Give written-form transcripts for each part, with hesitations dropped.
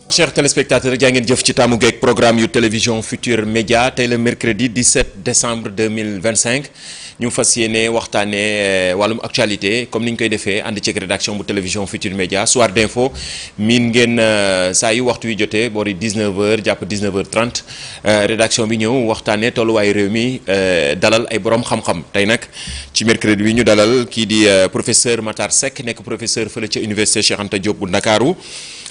Chers téléspectateurs jaa ngeen jëf ci taamu geeg programme yu télévision Futur Média tey le mercredi 17 décembre 2025 ñu fas yéene waxtaanee wàllum actualité comme ni ñu koy defee ànd ceeg rédaction bu télévision Futur Média soir d'info miin ngeen saa yu waxtu wi jotee boori 19h jàpp 19h30 rédaction bi ñëw waxtaanee tolluwaayu réew mi dalal ay borom xam-xam tey nag ci mercredi bi ñu dalal kii di professeur Matar Seck nekk professeur fële ca université Cheikh Anta Diop bu Ndakaaru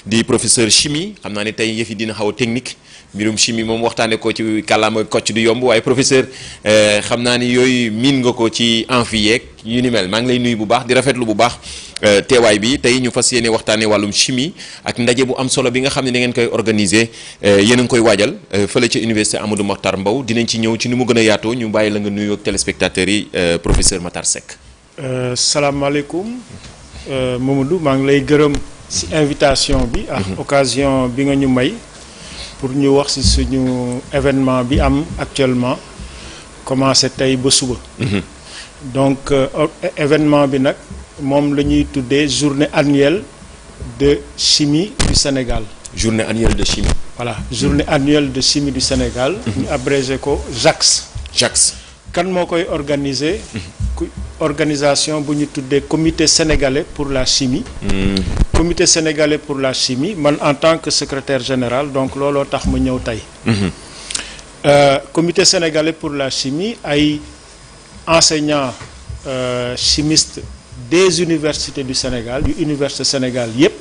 di professeur chimie xam naa ne tey yëf yi dina xaw a technique mbirum chimie moom waxtaanee ko ci kàllaama kocc du yomb waaye professeur xam naa ni yooyu miin nga ko ci amphi yeeg yu ni mel maa ngi lay nuyu bu baax di rafetlu bu baax teewaay bi tey ñu fas yéene waxtaanee wàllum chimie ak ndaje bu am solo bi nga xam ne da ngeen koy organiser yéen a ngi koy waajal fële ca université Amadou Mahtar Mbow dinañ ci ñëw ci ni mu gën a yaatoo ñu bàyyi la nga nuyu ak téléspectateurs yi professeur Matar Seck. salaamaaleykum Mamadou maa ngi lay gërëm. ci invitation bi ak occasion bi nga ñu may pour ñu wax ci suñu événement bi am actuellement commencé tey ba suba donc événement bi nag moom la ñuy tuddee journée annuelle de chimie du Sénégal. journée annuelle de chimie. voilà journée annuelle de chimie du Sénégal. ñu abrégé ko JACS. JACS. kan moo koy organiser. organisation bu ñu tuddee comité sénégalais pour la chimie. comité sénégalais pour la chimie man en tant que secrétaire général donc looloo tax ma ñëw tey. comité sénégalais pour la chimie ay enseignants chimistes des universités du Sénégal yu université Sénégal yépp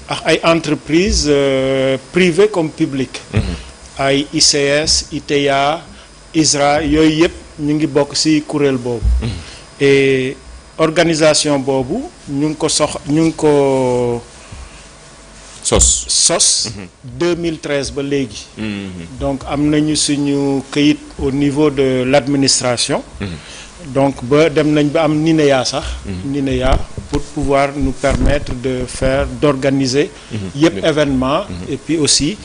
ak ay entreprises privées comme publiques. ay ICS ITA ISRA yooyu yépp ñu ngi bokk ci kuréel boobu. et organisation boobu ñu ngi ko sos 2013 ba léegi. donc am nañu suñu këyit au niveau de l'administration. donc ba dem nañ ba am NINEA sax. NINEA pour pouvoir nous permettre d'organiser yëpp événement. et puis aussi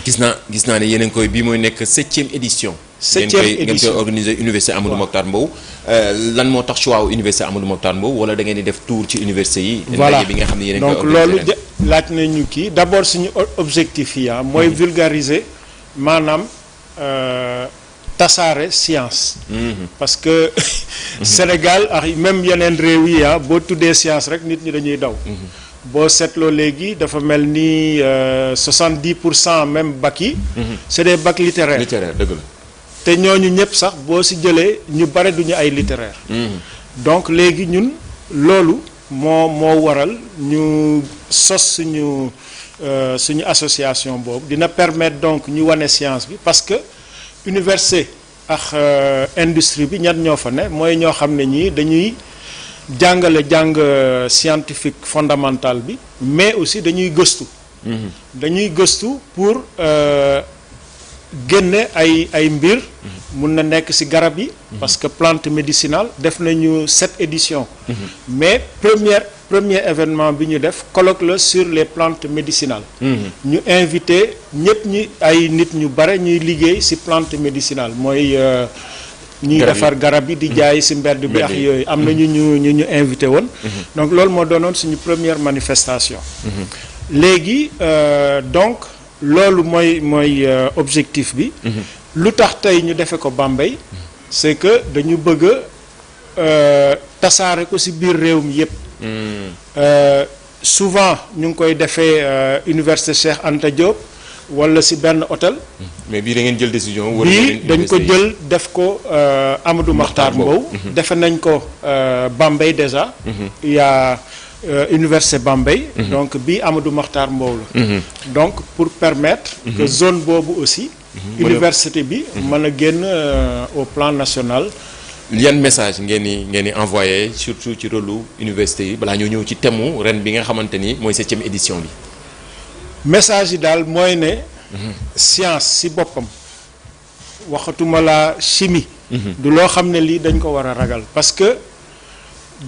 gis naa ne yéen a ngi koy bii mooy nekk 7e édition. 7e édition ngeen koy organiser université Amadou Mahtar Mbow. lan moo tax choix wu université Amadou Mahtar Mbow wala da ngeen di def tour ci université yi. voilà bi nga xam ne yéen a donc loolu laaj nañu kii d'abord suñu objectif yi mooy vulgariser maanaam tasaare science. parce que Sénégal ak même yeneen réew yi boo tuddee science rek nit ñi dañuy daw. boo seetloo léegi dafa mel ni 70% même bac yi. c'est des bacs littéraires. littéraire dëgg la. te ñooñu ñëpp sax boo ci jëlee ñu bare duñu ay littéraire. donc léegi ñun loolu moo waral ñu sos suñu association boobu dina permettre donc ñu wane science bi parce que université ak industrie bi ñan ñoo fa ne mooy ñoo xam ne ñii dañuy jàng scientifique fondamental bi mais aussi dañuy gëstu. dañuy gëstu pour génne ay mbir. mun na nekk ci garab yi. parce que plante médicinale def nañu 7 éditions. mais premier événement bi ñu def colloque la sur les plantes médicinales. ñu invité ñépp ñi ay nit ñu bare ñuy liggéey ci plante médicinale mooy. ñuy defar garab yi di jaay ci mbedd bi ak yooyu am na ñu invité woon. donc loolu moo doonoon suñu première manifestation. léegi donc loolu mooy objectif bi. lu tax tey ñu defee ko Bambey. c'est que dañu bëgg a tasaare ko ci biir réew mi yépp. souvent ñu ngi koy defee université Cheikh Anta Diop. wala ci benn hôtel. mais bii da ngeen jël décision. bii dañ ko jël def ko Amadou Mahtar Mbow. defe nañ ko Bambey déjà. il y a université Bambey. donc bii Amadou Mahtar Mbow la. donc pour permettre. que zone boobu aussi. université bi mën a génn au plan national. yan message ngeen di envoyé surtout ci rôle université yi balaa ñoo ñëw ci thème ren bi nga xamante ni mooy 7e édition bi. message yi daal mooy ne. science ci boppam waxatuma la chimie. du loo xam ne lii dañ ko war a ragal parce que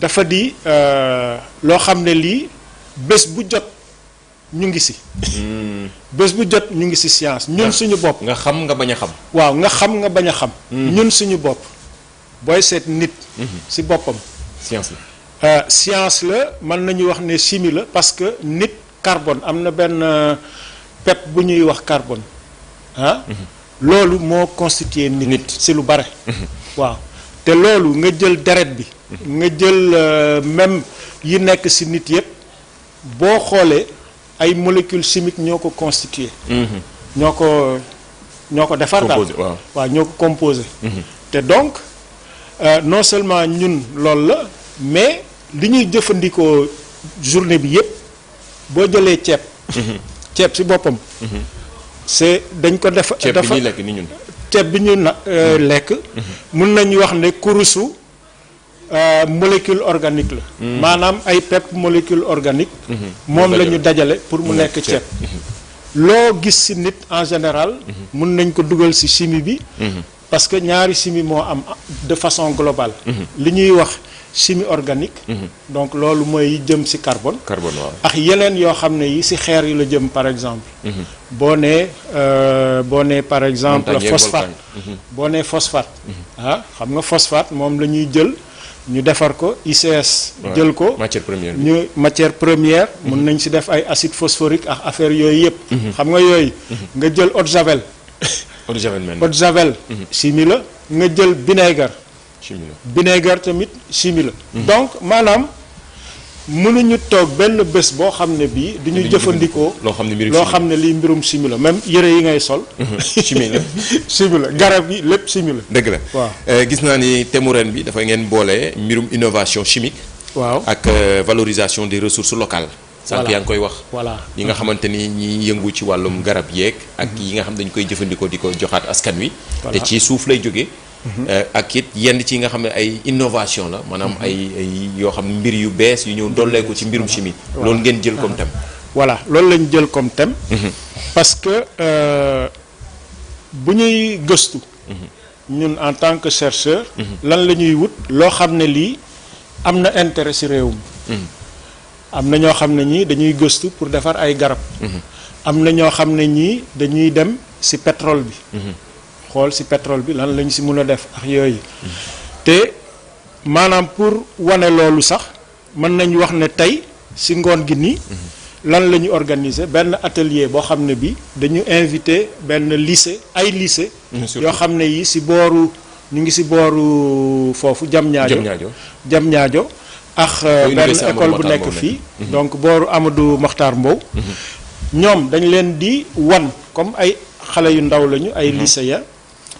dafa di loo xam ne lii bés bu jot ñu ngi ci. bés bu jot ñu ngi ci science ñun suñu bopp. nga xam nga bañ a xam. waaw nga xam nga bañ a xam. ñun suñu bopp booy seet nit. ci boppam. science la. Science la mën nañu wax ne chimie la parce que nit carbone am na benn pep bu ñuy wax carbone ah. loolu moo constitué nit si lu bare. waaw te loolu nga jël deret bi. nga jël même yi nekk si nit yëpp boo xoolee ay molécules chimiques ñoo ko constitué. ñoo ko defar daal waaw ñoo ko composé. te donc non seulement ñun loolu la mais li ñuy jëfandikoo journée bi yëpp boo jëlee ceeb. ceeb si boppam. c'est dañ ko def ceeb bi ñuy lekk ni ñun. ceeb bi ñu lekk. mun nañu wax ne kurusu molécule organique la. maanaam ay pep molécule organique. moom la ñu dajale pour mu nekk ceeb. loo gis ci nit en général. mun nañ ko dugal ci chimie bi. parce que ñaari chimie moo am de façon globale. li ñuy wax chimie organique. donc loolu mooy jëm ci carbone. carbone waaw ak yeneen yoo xam ne yi ci xeer yi la jëm par exemple. boo nee par exemple phosphate. boo nee phosphate. xam nga phosphate moom la ñuy jël ñu defar ko ICS. jël ko matière première bi. ñu matière première. mun nañ ci def ay acide phosphorique ak affaire yooyu yëpp. xam nga yooyu. nga jël eau de javel. eau de javel eau de javel. chimie la nga jël vinaigre. chimie la vinaigre tamit chimie la. donc maanaam mënuñu toog benn bés boo xam ne bii. du ñu jëfandikoo loo xam ne mbirum loo xam ne lii mbirum chimie la même yëre yi ngay sol. chimie la chimie la garab yi lépp chimie la. dëgg la waaw gis naa ni thème ren bi dafa ngeen boole mbirum innovation chimique. waaw ak valorisation des ressources locales. sànq yaa ngi koy wax. voilà yi nga xamante ni ñi yëngu ci wàllum garab yeeg. ak yi nga xam dañu koy jëfandikoo di ko joxaat askan wi. te ci suuf lay jógee. ak it yenn ci nga xam ne ay innovation la maanaam ay yoo xam mbir yu bees yu ñëw dolleeku ci mbirum chimie. loolu ngeen jël comme thème. voilà loolu lañ jël comme thème. parce que bu ñuy gëstu. ñun en tant que chercheur. lan la ñuy wut loo xam ne lii am na intérêt ci réew mi. am na ñoo xam ne ñii dañuy gëstu pour defar ay garab. am na ñoo xam ne ñii dañuy dem ci pétrole bi. xool ci pétrole bi lan lañ ci mën a def ak yooyu. te maanaam pour wane loolu sax mën nañ wax ne tey ci ngoon gi nii. lan la ñu organiser benn atelier boo xam ne bi dañu invité benn lycée ay lycée yoo xam ne yi ci booru ñu ngi ci booru foofu Diamniadio ak benn école bu nekk fii donc booru Amadou Mokhtar Mbow. ñoom dañ leen di wan comme ay xale yu ndaw lañu ay lycéens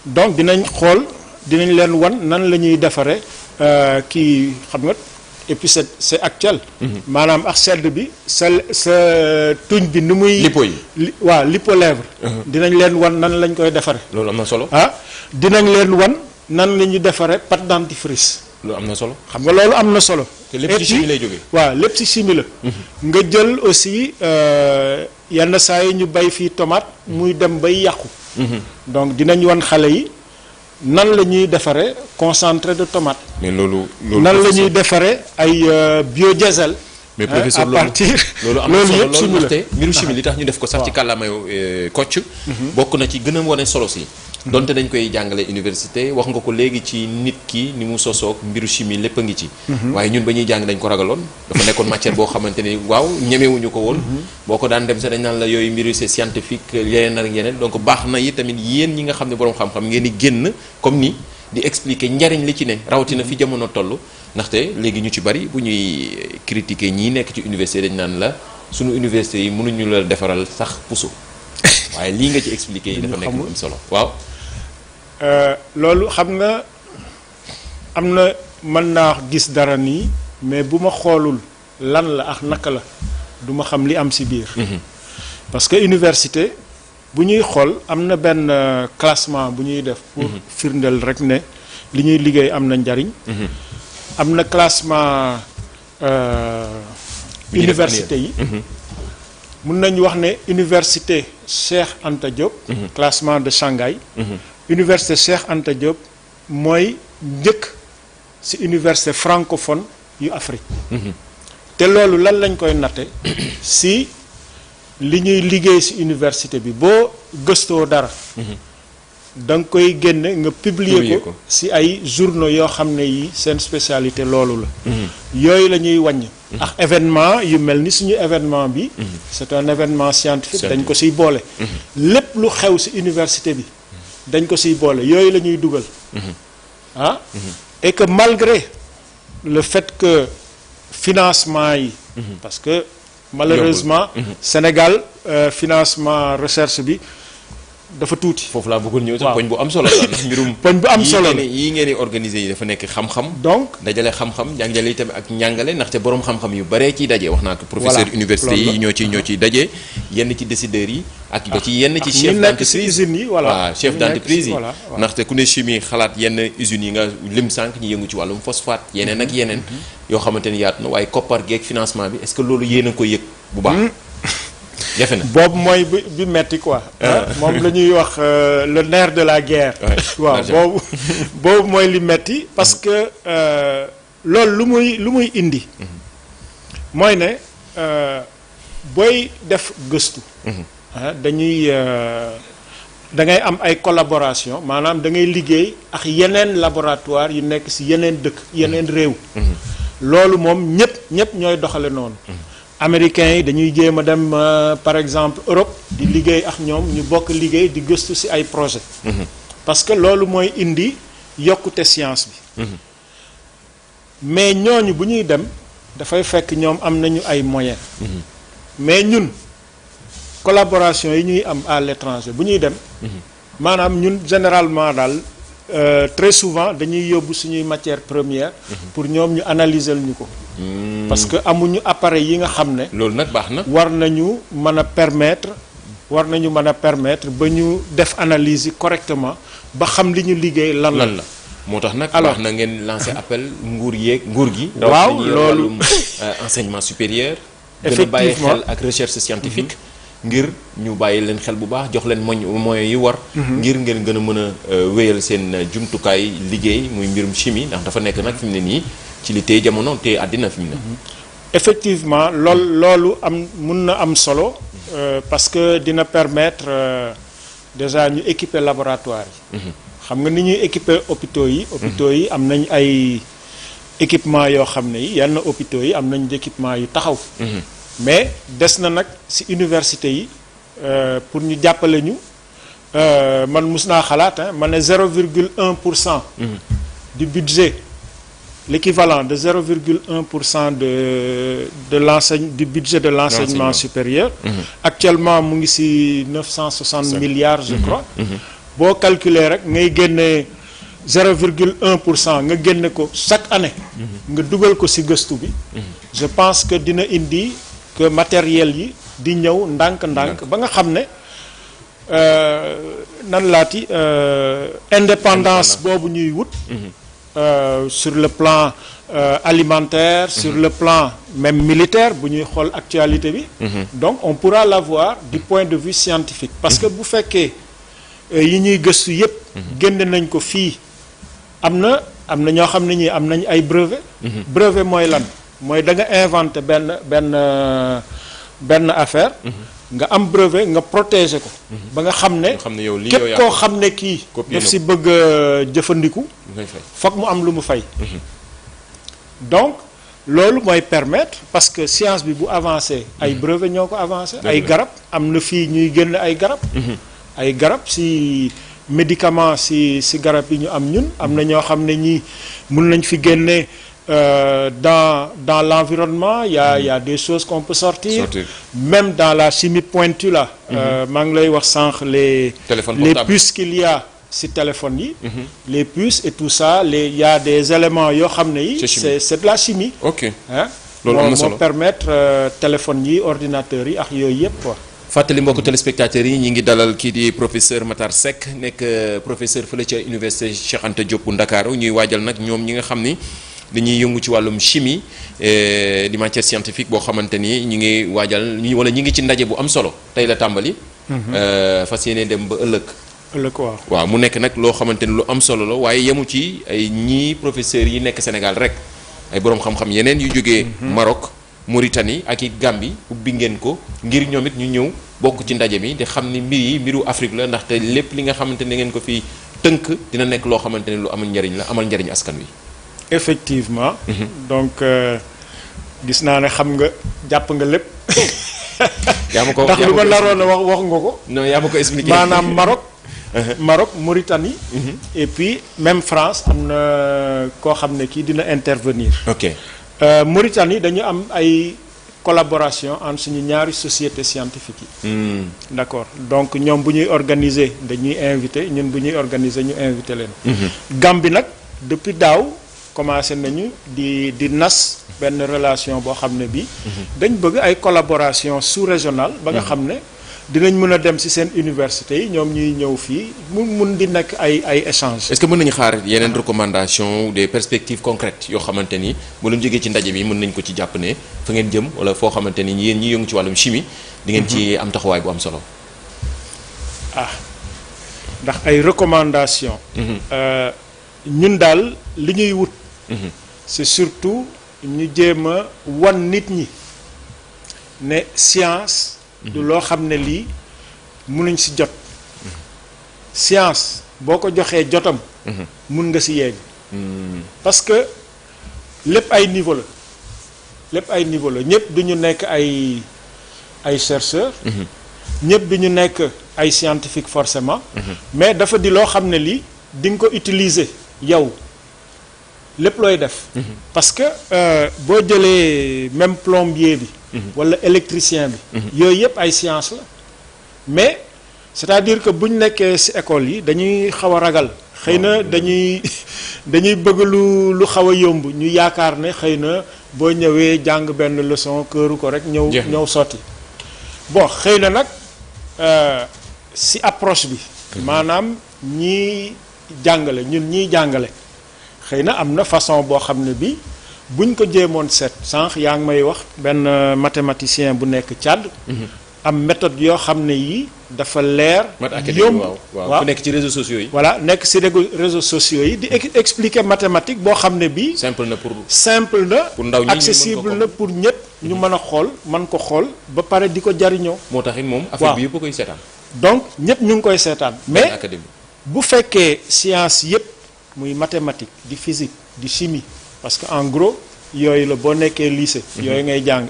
donc dinañ leen wan nan la ñuy defaree kii xam nga et puis c'est actuel. maanaam ak sedd bi sa tuñ bi ni muy. lipo yi waaw lipo lèvre. dinañ leen wan nan lañ koy defaree. loolu am na solo. dinañ leen wan nan la ñuy defaree pâte dentifrice. loolu am na solo. xam nga loolu am na solo. te lépp ci chimie lay jógee. waaw lépp ci chimie la. nga jël aussi yenn saa yi ñu bay fii tomate muy dem bay yàqu. donc dinañ wan xale yi nan la ñuy defaree concentré de tomate. mais loolu nan la ñuy defaree ay biodiesel. mais professeur à partir loolu am na solo yëpp chimie la ndaxte mbiru chimie li tax ñu def ko sax ci kàllaamayu Kocc. bokk na ci gën a wane solo si. donte dañ koy jàngale université wax nga ko léegi ci nit ki ni mu sosoog mbiru chimie lépp a ngi ci. waaye ñun ba ñuy jàng dañ ko ragaloon dafa nekkoon matière boo xamante ni waaw ñemewuñu ko woon. boo ko daan dem sax dañ naan la yooyu mbiru c'est scientifique yeneen ak yeneen donc baax na yi tamit yéen ñi nga xam ne boroom xam-xam ngeen di génn comme ni di expliquer njariñ li ci ne rawatina fi jamono toll ndaxte léegi ñu ci bari bu ñuy critiquer ñii nekk ci université dañ naan la sunu université yi mënuñu la defaral sax puso waaye lii nga ci expliquer yi dafa nekk lu am solo waaw. loolu xam nga am na mën naa gis dara nii mais bu ma xoolul lan la ak naka la du ma xam li am ci biir. parce que université bu ñuy xool am na benn classement bu ñuy def. pour firndeel rek ne li ñuy liggéey am na njariñ. am na classement université yi. mun nañu wax ne université Cheikh Anta Diop. classement de Shanghai. université Cheikh Anta Diop mooy njëkk ci université francophone yu Afrique. te loolu lan lañ koy natte ci li ñuy liggéey ci université bi boo gëstoo dara. da nga koy génne nga publier ko ci ay journaux yoo xam ne yi seen spécialité loolu la. yooyu la ñuy wàññ. ak événement yu mel ni suñu événement bi. c'est un événement scientifique dañ ko ciy boole. lépp lu xew ci université bi dañ ko ciy boole yooyu la ñuy dugal. Et que malgré le fait que financement yi. parce que malheureusement. Sénégal financement recherche bi. dafa tuuti foofu laa bëggoon ñëw sax poñ bu am solo la ndax mbirum poñ bu am solo la yii ngeen di organiser yi dafa nekk xam-xam donc dajale xam-xam njàngale itam ak njàngale ndaxte boroom xam-xam yu baree ciy daje wax naa ko professeur université yi ñoo ciy daje yenn ci décideurs yi ak ba ci yenn ci chef d'entreprise yi waaw chef d'entreprise yi ndaxte ku ne chimie xalaat yenn usines yi nga lim sànq ñi yëngu ci wàllum phosphate yeneen ak yeneen yoo xamante ni yaatu na waaye koppar geeg financement bi est-ce que loolu yéen a ko yëg bu baax jafe na boobu mooy bi metti quoi. moom la ñuy wax le nerf de la guerre. waaw boobu mooy li metti parce que loolu lu muy indi. mooy ne booy def gëstu. dañuy da ngay am ay collaboration maanaam da ngay liggéey ak yeneen laboratoire yu nekk ci yeneen dëkk yeneen réew. loolu moom ñëpp ñooy doxale noonu. Américains yi dañuy jéem a dem par exemple Europe di liggéey ak ñoom ñu bokk liggéey di gëstu ci ay projet parce que loolu mooy indi yokkute science bi mais ñooñu bu ñuy dem dafay fekk ñoom am nañu ay moyens mais ñun collaboration yi ñuy am à l'étranger bu ñuy dem maanaam ñun généralement daal très souvent dañuy yóbbu suñuy matières premières pour ñoom ñu analyser ñu ko parce que amuñu appareil yi nga xam ne loolu nag baax na war nañu mën a permettre ba ñu def analyse yi correctement ba xam li ñu liggéey lan la moo tax nag baax na ngeen lancer appel nguur gi waaw loolu enseignement supérieur effectivement gën a bàyyi xel ak recherche scientifique ngir ñu bàyyi leen xel bu baax jox leen moyens yi war ngir ngeen gën a mën a wéyal seen jumtukaay liggéey muy mbirum chimie ndax dafa nekk nag fi mu ne nii ci li tey jamono te àddina fi mu ne effectivement loolu mun na am solo parce que dina permettre déjà ñu équiper laboratoire yi xam nga ni ñuy équiper hôpitaux yi am nañ ay équipement yoo xam ne yi yenn hôpitaux yi am nañ équipement yu taxaw mais des na nag ci université yi pour ñu jàppale ñu man mus naa xalaat ma ne 0,1% du budget l'équivalent de 0,1% du budget de l'enseignement supérieur actuellement mu ngi ci 960 milliards je crois boo calculer rek ngay génne 0,1% nga génne ko chaque année nga dugal ko ci gëstu bi je pense que dina indi que matériel yi di ñëw ndànk-ndànk ba nga xam ne indépendance boobu ñuy wut sur le plan alimentaire sur le plan même militaire bu ñuy xool actualité bi donc on pourra l'avoir du point de vue scientifique parce que bu fekkee yi ñuy gëstu yépp génne nañ ko fii am na ñoo xam ne ñi am nañ ay brevet brevet mooy lan mooy da nga inventé benn affaire nga am brevet nga protéger ko ba nga xam ne képp koo xam ne kii daf si bëgg jëfandiku foog mu am lu mu fay donc loolu mooy permettre parce que science bi bu avancé ay brevet ñoo ko avancé ay garab am na fii ñuy génn ay garab si médicament si garab yi ñu am ñun am na ñoo xam ne ñii mun nañ fi génne dans l'environnement il y a des choses qu'on peut sortir même dans la chimie pointue là maa ngi lay wax sànq les puces qu'il y a ci téléphone yi les puces et tout ça il y a des éléments yoo xam ne yi c'est de la chimie loolu moo permettre téléphone yi ordinateur yi ak yooyu yëpp quoi fàttali mbokku téléspectateurs yi ñi ngi dalal kii di professeur Matar Seck nekk professeur fële ca université Cheikh Anta Diop bu Ndakaaru ñuy waajal nag ñoom ñi nga xam ni dañuy yëngu ci wàllum chimie di matière scientifique boo xamante ni ñu ngi waajal wala ñi ngi ci ndaje bu am solo tey la tàmbali fas yéene dem ba ëllëg waaw mu nekk nag loo xamante ni lu am solo la waaye yemu ci ay ñii professeurs yi nekk Sénégal rek ay boroom xam-xam yeneen yu jógee Maroc Mauritanie ak i Gambie ubbi ngeen ko ngir ñoom it ñu ñëw bokk ci ndaje mi te xam ni mbir yi mbiru Afrique la ndaxte lépp li nga xamante ne ngeen ko fi tënk dina nekk loo xamante ne lu amal njariñ la amal njariñ askan wi. effectivement. donc gis naa ne xam nga jàpp nga lépp. yaa ma ko ndax lu ma naroon a wax nga ko. non yaa ma ko expliqué. maanaam Maroc Mauritanie. et puis même France am na koo xam ne kii dina intervenir. ok Mauritanie dañu am ay collaboration entre suñu ñaari société scientifique yi. d'accord donc ñoom bu ñuy organiser dañuy invité ñun bu ñuy organiser ñu invité leen. Gambie nag depuis daaw commencé nañu di nas benn relation boo xam ne bii. dañ bëgg ay collaboration sous-régionale ba nga xam ne dinañ mën a dem ci seen université yi ñoom ñuy ñëw fii mu mun di nekk ay échange. est-ce que mën nañu xaar yeneen recommandation des perspectives concrètes yoo xamante ni bu leen jógee ci ndaje bi mën nañ ko ci jàpp ne fa ngeen jëm wala foo xamante ni yéen ñi yëngu ci wàllum chimie. di ngeen ci am taxawaay bu am solo. ndax ay recommandation ñun daal li ñuy wut. c'est surtout ñu jéem a wan nit ñi ne science. du loo xam ne lii mënuñ ci jot. science boo ko joxee jotam. mun nga ci yegg. parce que lépp ay niveau la lépp ay niveau la ñëpp du ñu nekk ay chercheurs. ñëpp du ñu nekk ay scientifique forcément. mais dafa di loo xam ne lii di nga ko utiliser yow lépp looy def. parce que boo jëlee même plombier bi. wala électricien bi. yooyu yëpp ay science la mais c'est-à-dire que bu ñu nekkee ci école yi dañuy xaw a ragal. xëy na dañuy bëgg lu xaw a yomb ñu yaakaar ne xëy na boo ñëwee jàng benn leçon këru ko rek ñëw sotti. bon xëy na nag ci approche bi. maanaam ñiy jàngale ñun ñiy jàngale. xëy na am na façon boo xam ne bi buñ ko jéemoon seet sànq yaa ngi may wax benn mathématicien bu nekk Tchad. am méthode yoo xam ne yii dafa leer. yomb waaw ku nekk ci réseaux sociaux yi. voilà nekk ci réseaux sociaux yi di expliquer mathématique boo xam ne bii. simple na pour ndaw ñi accessible na pour ñëpp. ñu mën a xool mën ko xool ba pare di ko jariñoo. moo tax it moom affaire bi yëpp koy seetaan. donc ñëpp ñu ngi koy seetaan. mais bu fekkee science yëpp muy mathématique di physique di chimie parce que en gros. yooyu la boo nekkee lycée. yooyu ngay jàng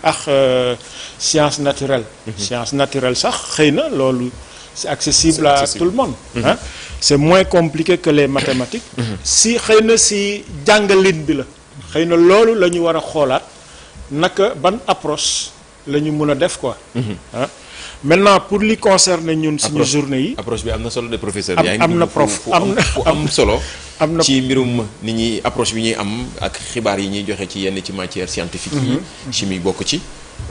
science naturelle. science naturelle sax xëy na loolu c'est accessible à tout le monde. Hein? C'est moins compliqué que les mathématiques. si xëy na si jàngalin bi la. xëy na loolu la ñu war a xoolaat naka ban approche la ñu mun a def quoi. maintenant pour li concerne ñun suñu journée yi. approche bi am na solo de professeur. am na prof am solo. am na ci mbirum nit ñi approche bi ñuy am ak xibaar yi ñuy joxe ci yenn ci matière scientifique yi. chimie bokk ci.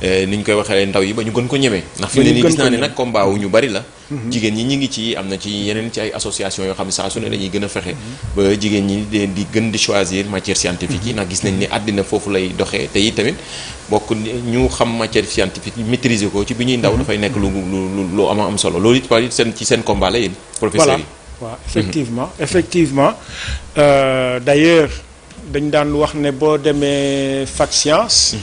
ni ñu koy waxee ndaw yi ba ñu gën ko ñemee. ndax fi ne nii gis naa ne nag combat wu ñu bari la. jigéen ñi ngi ci am na ci yeneen ci ay association yoo xam ne saa su ne dañuy gën a fexe. ba jigéen ñi di gën di choisir matière scientifique yi. ndax gis nañ ni àddina foofu lay doxee te yi tamit bokk ñu xam matière scientifique yi maîtriser ko ci bi ñuy ndaw dafay nekk lu am solo loolu it par ci seen combat la yéen professeurs yi. waaw effectivement d'ailleurs dañ daan wax ne boo demee fac science.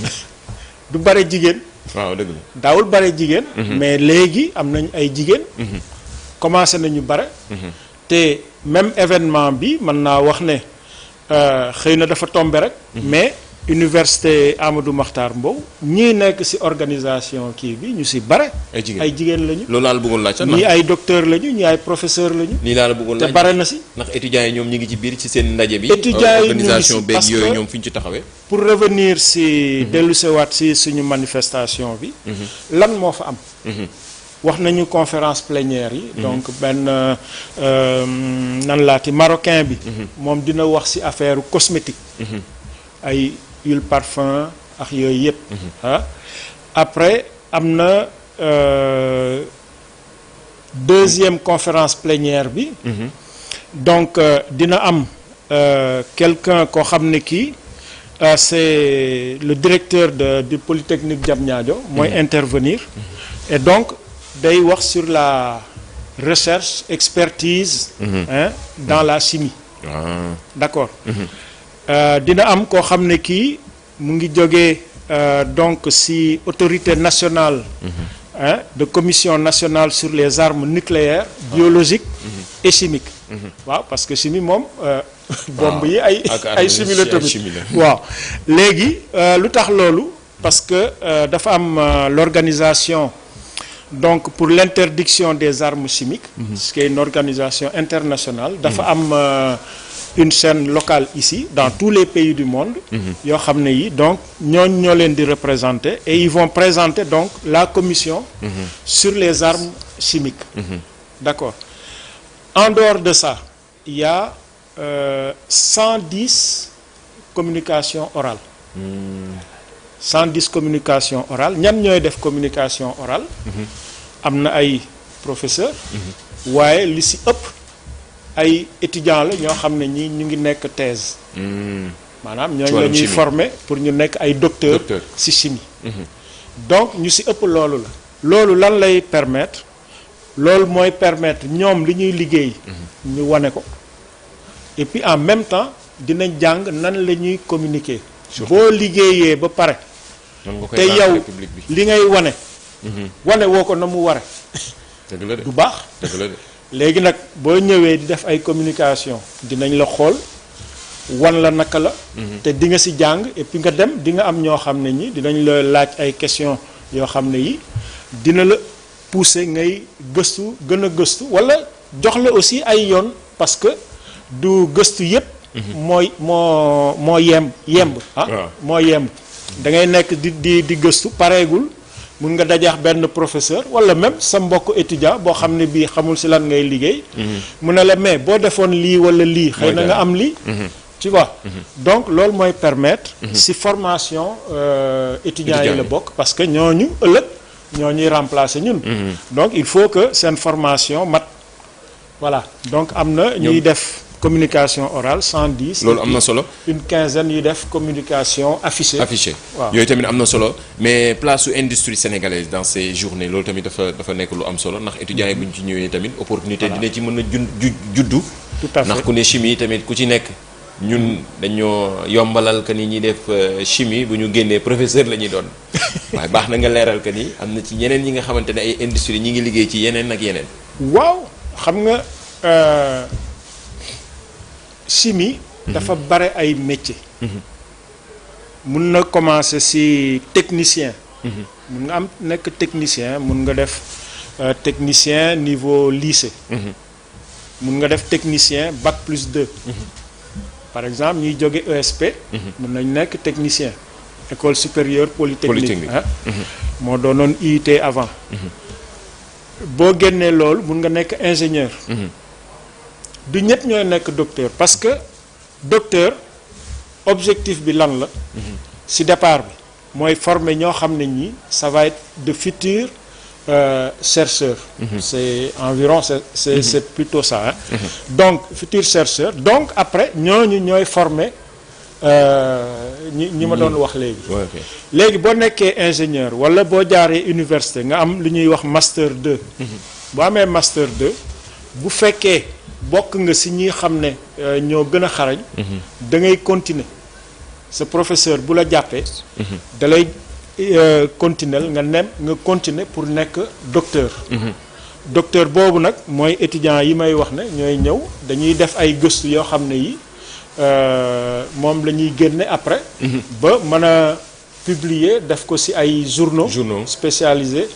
du bare jigéen. waaw dëgg la daawul bare jigéen. mais léegi am nañ ay jigéen. commencé nañu bare. te même événement bi mën naa wax ne xëy na dafa tombé rek. mais université Amadou Mahtar Mbow ñii nekk ci organisation kii bi ñu ci bare. ay jigéen lañu. loolu laa la bëggoon laaj sax ñii ay docteur lañu ñii ay professeur lañu. nii laa la bëggoon laaj te bare na ci. ndax étudiants yi ñoom ñu ngi ci biir ci seen ndaje bi. étudiants yi ñu ngi ci organisation beeg yooyu ñoom fi ñu ci taxawee. pour revenir ci dellusewaat ci suñu manifestation bi. lan moo fa am. wax nañu conférence plénière yi. donc benn nan laati marocain bi. moom dina wax ci affaire cosmétique. ay huile parfum ak yooyu yëpp. après am na deuxième conférence plénière bi. donc dina am quelqu'un koo xam ne kii c'est le directeur du Polytechnique Diamniadio mooy intervenir. et donc day wax sur la recherche expertise. dans la chimie. d'accord. dina am koo xam ne kii mu ngi jógee donc ci autorité nationale de commission nationale sur les armes nucléaires, biologiques et chimiques. waaw parce que chimie moom bombe yi ay chimie la tamit waaw léegi lu tax loolu parce que dafa am l'organisation donc pour l'interdiction des armes chimiques, ce qui est une organisation internationale, dafa am une chaîne locale ici dans tous les pays du monde yoo xam ne yi donc ñoo leen di représenter et ils vont présenter donc la commission sur les armes chimiques. D'accord. En dehors de ça, il y a 110 communications orales. 110 communications orales ñan ñooy def communication orale. am na ay professeurs. waaye li ci ëpp ay étudiants la ñoo xam ne ñi ñu ngi nekk thèse. maanaam ñooñu la ñuy former pour ñu nekk ay docteurs ci chimie. donc ñu ci ëpp loolu la. loolu lan lay permettre. loolu mooy permettre ñoom li ñuy liggéey. ñu wane ko. et puis en même temps dinañ jàng nan la ñuy communiquer. boo liggéeyee ba pare. te yow li ngay wane. wane woo ko na mu ware. du baax. léegi nag boo ñëwee di def ay communication dinañ la xool wan la naka la. te di nga ci jàng et puis nga dem di nga am ñoo xam ne ñi dinañ la laaj ay questions yoo xam ne yi dina la pousser ngay gëstu gën a gëstu walla jox la aussi ay yoon parce que du gëstu yépp. moo yemb moo yemb da ngay nekk di gëstu pareegul mun nga dajax benn professeur walla même sa mbokk étudiant boo xam ne bii xamul ci lan ngay liggéey. mu ne la mais boo defoon lii walla lii. xëy na nga am lii. tu vois. donc loolu mooy permettre. ci formation étudiants yi la bokk parce que ñooñu ëllëg ñoo ñuy remplacer ñun. donc il faut que seen formation mat voilà donc am na ñuy def. communication orale 110. loolu am na solo. une quinzaine yu def communication affichée. waaw yooyu tamit am na solo mais place su industrie sénégalaise dans ces journées loolu tamit dafa nekk lu am solo ndax étudiants yi bu ñu ci ñëwee tamit opportunité dina ci mën a juddu. tout à fait ndax ku ne chimie tamit ku ci nekk ñun dañoo yombalal que ni ñuy def chimie bu ñu génnee professeur la ñuy doon waaye baax na nga leeral que ni am na ci ñeneen ñi nga xamante ne ay industrie ñi ngi liggéey ci yeneen ak yeneen. waaw xam nga. chimie dafa bare ay métiers. mun na commencer ci technicien. mun nga am nekk technicien mun nga def technicien niveau lycée. mun nga def technicien bac plus 2. par exemple ñuy jóge ESP. mun nañ nekk technicien école supérieure polytechnique. moo doonoon IUT avant. boo génnee loolu mun nga nekk ingénieur. du ñett ñooy nekk docteur parce que docteur objectif bi lan la. ci départ bi mooy former ñoo xam ne ñi ça va être de futurs chercheurs. c'est environ c'est plutôt ça hein. donc futurs chercheurs donc après ñooñu ñooy former ñi ma doon wax léegi. léegi boo nekkee ingénieur walla boo jaaree université nga am lu ñuy wax master 2. boo amee master 2 bu fekkee. bokk nga ci ñi xam ne ñoo gën a xarañ. da ngay continuer sa professeur bu la jàppee. da lay continuer nga continuer pour nekk docteur. docteur boobu nag mooy étudiants yi may wax ne ñooy ñëw dañuy def ay gëstu yoo xam ne yi moom la ñuy génne après. ba mën a publier def ko ci ay journaux spécialisés.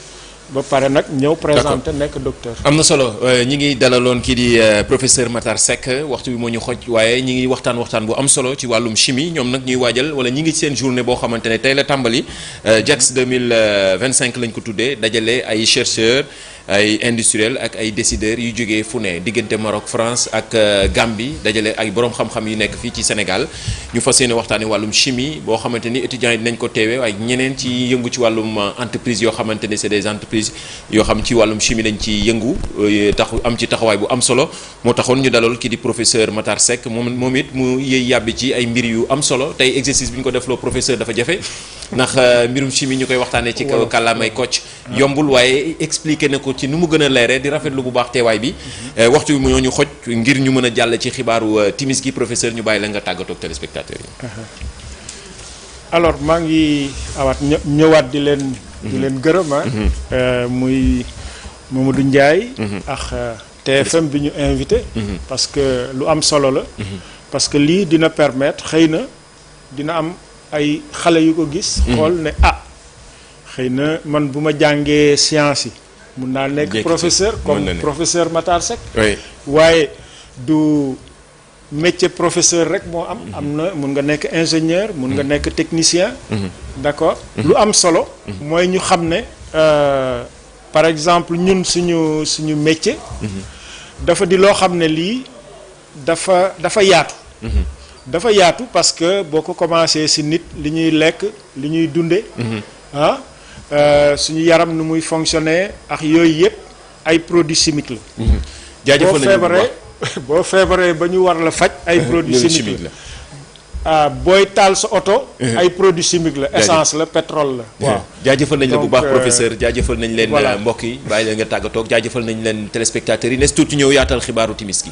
ba pare nag ñëw présenter nekk docteur. am na solo ñi ngi dalaloon kii di professeur Matar Seck waxtu bi moo ñu xoj waaye ñi ngi waxtaan bu am solo ci wàllum chimie ñoom nag ñuy waajal wala ñi ngi ci seen journée boo xamante ne tey la tàmbali JAX 2025 lañ ko tuddee dajale ay chercheurs ay industriels ak ay décideurs yu jógee fu ne diggante Maroc France ak Gambie dajale ay borom xam-xam yu nekk fii ci Sénégal ñu fas yéene waxtaanee wàllum chimie boo xamante ni étudiants yi dinañ ko teewee waaye ñeneen ci yëngu ci wàllum entreprise yoo xamante ne c'est des entreprises yoo xam ci wàllum chimie dañ ci yëngu am ci taxawaay bu am solo moo taxoon ñu dalal kii di professeur Matar Seck moom it mu yëy yàbbi ci ay mbir yu am solo tey exercice bi ñu ko defloo professeur dafa jafe ndax mbirum chimie ñu koy waxtaanee ci kaw kàllaamay Kocc yombul waaye expliqué na ko ci nu mu gën a leeree di rafetlu bu baax teewaay bi waxtu bi ñoo ñu xoj ngir ñu mën a jàll ci xibaaru timis gi professeur ñu bàyyi la nga tàggatoo ak téléspectateurs yi. alors maa ngi ñëwaat di leen di leen gërëm muy Mamadou Ndiaye. ak TFM bi ñu invité. parce que lu am solo la. parce que lii dina permettre xëy na dina am ay xale yu ko gis. xool ne xëy na man bu ma jàngee science yi. mun naa nekk professeur comme professeur Matar Seck. waaye du métier professeur rek moo am na mun nga nekk ingénieur mun nga nekk technicien. d'accord lu am solo. mooy ñu xam ne par exemple ñun suñu métier. dafa di loo xam ne lii dafa yaatu. dafa yaatu parce que boo ko commencé ci nit li ñuy lekk li ñuy dunde suñu yaram nu muy fonctionner ak yooyu yëpp ay produits chimiques la. jaajëfal nañu boo feebaree ba ñu war la faj. ay produits chimiques la booy taal sa oto. ay produits chimiques la essence la pétrole la. waaw jaajëfal nañ la bu baax professeur jaajëfal nañ leen mbokk yi bàyyi leen nga tàggatoog jaajëfal nañ leen téléspectateurs yi nes tuuti ñëw yaatal xibaaru timis gi.